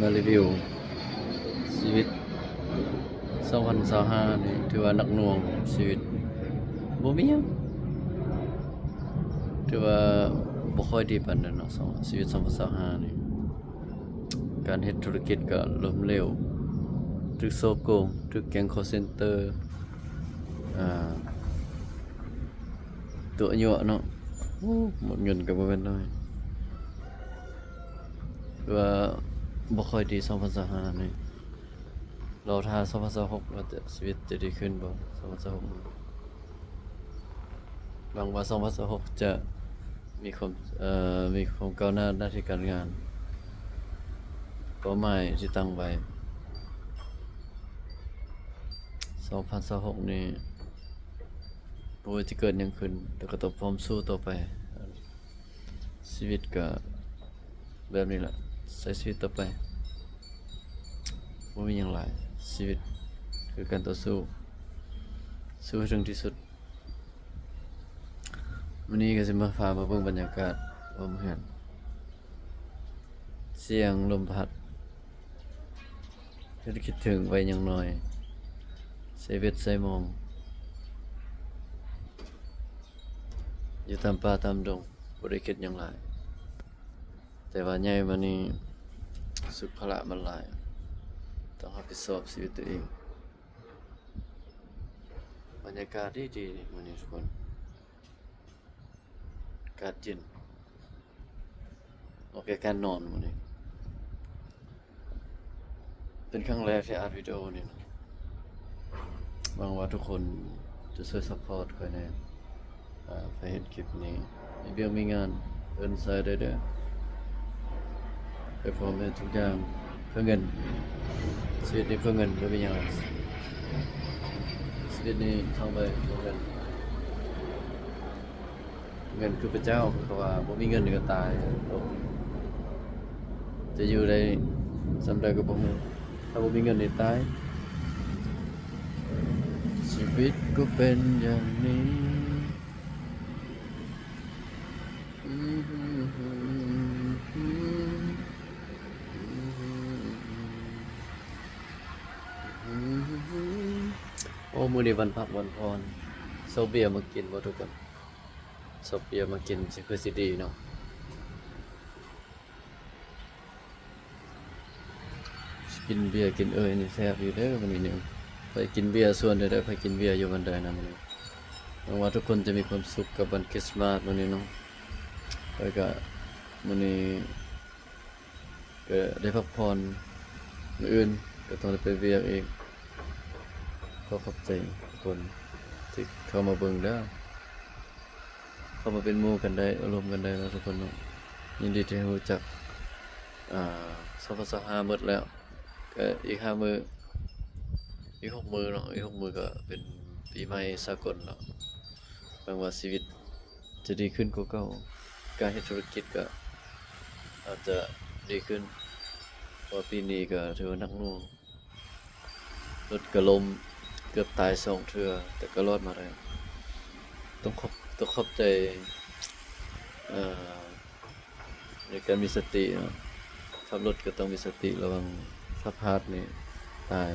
ມາຣີວິວຊີວິດສອງພັນຊາວຫ້ານີ້ ຖືວ່າໜັກໜ່ວງຊີວິດ ບໍ່ມີຫຍັງ ຖືວ່າບໍ່ຄ່ອຍດີປານໃດເນາະ ສອງ ຊີວິດສອງພັນຊາວຫ້ານີ້ ການເຮັດທຸລະກິດກໍລົ້ມເຫຼວ ຖືກສໍ້ໂກງ ຖືກແກ້ງຄໍເຊັນເຕີ ອ່າ ຕົວະຍົວະເນາະ ໂອ້ ໝົດເງິນກໍບໍ່ແມ່ນນ້ອຍ ຄືວ່າບໍ່ຄ່ອຍດີ ສອງພັນຊາວຫ້ານີ້ ລໍຖ້າສອງພັນຊາວຫົກວ່າຈະ ຊີວິດຈະດີຂຶ້ນບໍ່ ສອງພັນຊາວຫົກ ຫວັງວ່າສອງພັນຊາວຫົກຈະມີຄວາມ ເອີ ມີຄວາມກ້າວໜ້າໜ້າທີ່ການງານ ເປົ້າໝາຍທີ່ຕັ້ງໄວ້ ສອງພັນຊາວຫົກນີ້ ບໍ່ວ່າຈະເກີດຫຍັງຂຶ້ນ ແຕ່ກໍຕ້ອງພ້ອມສູ້ຕໍ່ໄປ ຊີວິດກໍແບບນີ້ແຫຼະ ໃຊ້ຊີວິດຕໍ່ໄປ ບໍ່ມີຫຍັງຫຼາຍ ຊີວິດຄືການຕໍ່ສູ້ ສູ້ໃຫ້ເຖິງທີ່ສຸດ. ມື້ນີ້ກໍຊິມາພາມາເບິ່ງບັນຍາກາດໂຮງຮຽນ ສຽງລົມພັດ ເຮັດໃຫ້ຄິດເຖິງໄວຍັງນ້ອຍ ໃສ່ເວັດໃສ່ໝອງ ຢູ່ຕາມປ່າຕາມດົງ ບໍ່ໄດ້ຄິດຫຍັງຫຼາຍ ແຕ່ວ່າໃຫຍ່ມານີ້ ສຸກພາລະມັນຫຼາຍ ຕ້ອງຮັບຜິດຊອບຊີວິດຕົວເອງ. ບັນຍາກາດດີໆ ມື້ນີ້ທຸກຄົນ ອາກາດເຢັນ ເໝາະແກ່ການນອນມື້ນີ້ ເປັນຄັ້ງແລກທີ່ອັດວິດີໂອນີ້ນະ ຫວັງວ່າທຸກຄົນຈະຊ່ວຍຊັບພອດຂ້ອຍແດ່. ອ່າ ໃຜເຫັນຄລິບນີ້ ມີວຽກມີງານ ເອີ້ນຊ່ອຍໄດ້ເດີ ຂ້ອຍພ້ອມເຮັດທຸກຢ່າງເພື່ອເງິນ ຊີວິດນີ້ເພື່ອເງິນ ບໍ່ມີຫຍັງ ຊີວິດນີ້ທຳໄປເພື່ອເງິນ ເງິນຄືພະເຈົ້າ ເພາະວ່າບໍ່ມີເງິນນີ້ກໍຕາຍ ຈະຢູ່ໄດ້ສ່ຳໃດກໍບໍ່ຮູ້ ຖ້າບໍ່ມີເງິນນີ້ຕາຍ ຊີວິດກໍເປັນຢ່າງນີ້. ໂອ້ ມື້ນີ້ວັນພັກວັນຜ່ອນ ຊອກເບຍມາກິນບໍ່ທຸກຄົນ ຊອກເບຍມາກິນ ຊິຄືຊິດີເນາະ. ກິນເບຍກິນເອີຍນີ້ແຊບຢູ່ເດີມື້ນີ້ ໄປກິນເບຍຊວນເດີ ໄປກິນເບຍຢູ່ວັນໃດນະມື້ນີ້ ຫວັງວ່າທຸກຄົນຈະມີຄວາມສຸກກັບວັນຄຣິສມາດມື້ນີ້ເນາະ ຂ້ອຍກະມື້ນີ້ກະໄດ້ພັກຜ່ອນ ມື້ອື່ນກະຕ້ອງໄດ້ໄປວຽກອີກ ຂໍຂອບໃຈທຸກຄົນທີ່ເຂົ້າມາເບິ່ງເດີ. ເຂົ້າມາເປັນໝູ່ກັນໄດ້ ໂອ້ລົມກັນໄດ້ເນາະທຸກຄົນເນາະ ຍິນດີທີ່ຮູ້ຈັກ ອ່າ ສອງພັນຊາວຫ້າໝົດແລ້ວ ກໍອີກຫ້າມື້ ອີກຫົກມື້ເນາະ ອີກຫົກມື້ກໍເປັນປີໃໝ່ສາກົນເນາະ ຫວັງວ່າຊີວິດຈະດີຂຶ້ນກວ່າເກົ່າ ການເຮັດທຸລະກິດກໍອາດຈະດີຂຶ້ນ ເພາະວ່າປີນີ້ກໍຖືວ່າໜັກໜ່ວງ. ລົດກະລົ້ມ ເກືອບຕາຍສອງເທື່ອ ແຕ່ກໍລອດມາໄດ້ ຕ້ອງຂອບ ຕ້ອງຂອບໃຈ ເອີ ໃນການມີສະຕິເນາະ ຂັບລົດກໍຕ້ອງມີສະຕິລະວັງ ຖ້າພາດນີ້ຕາຍ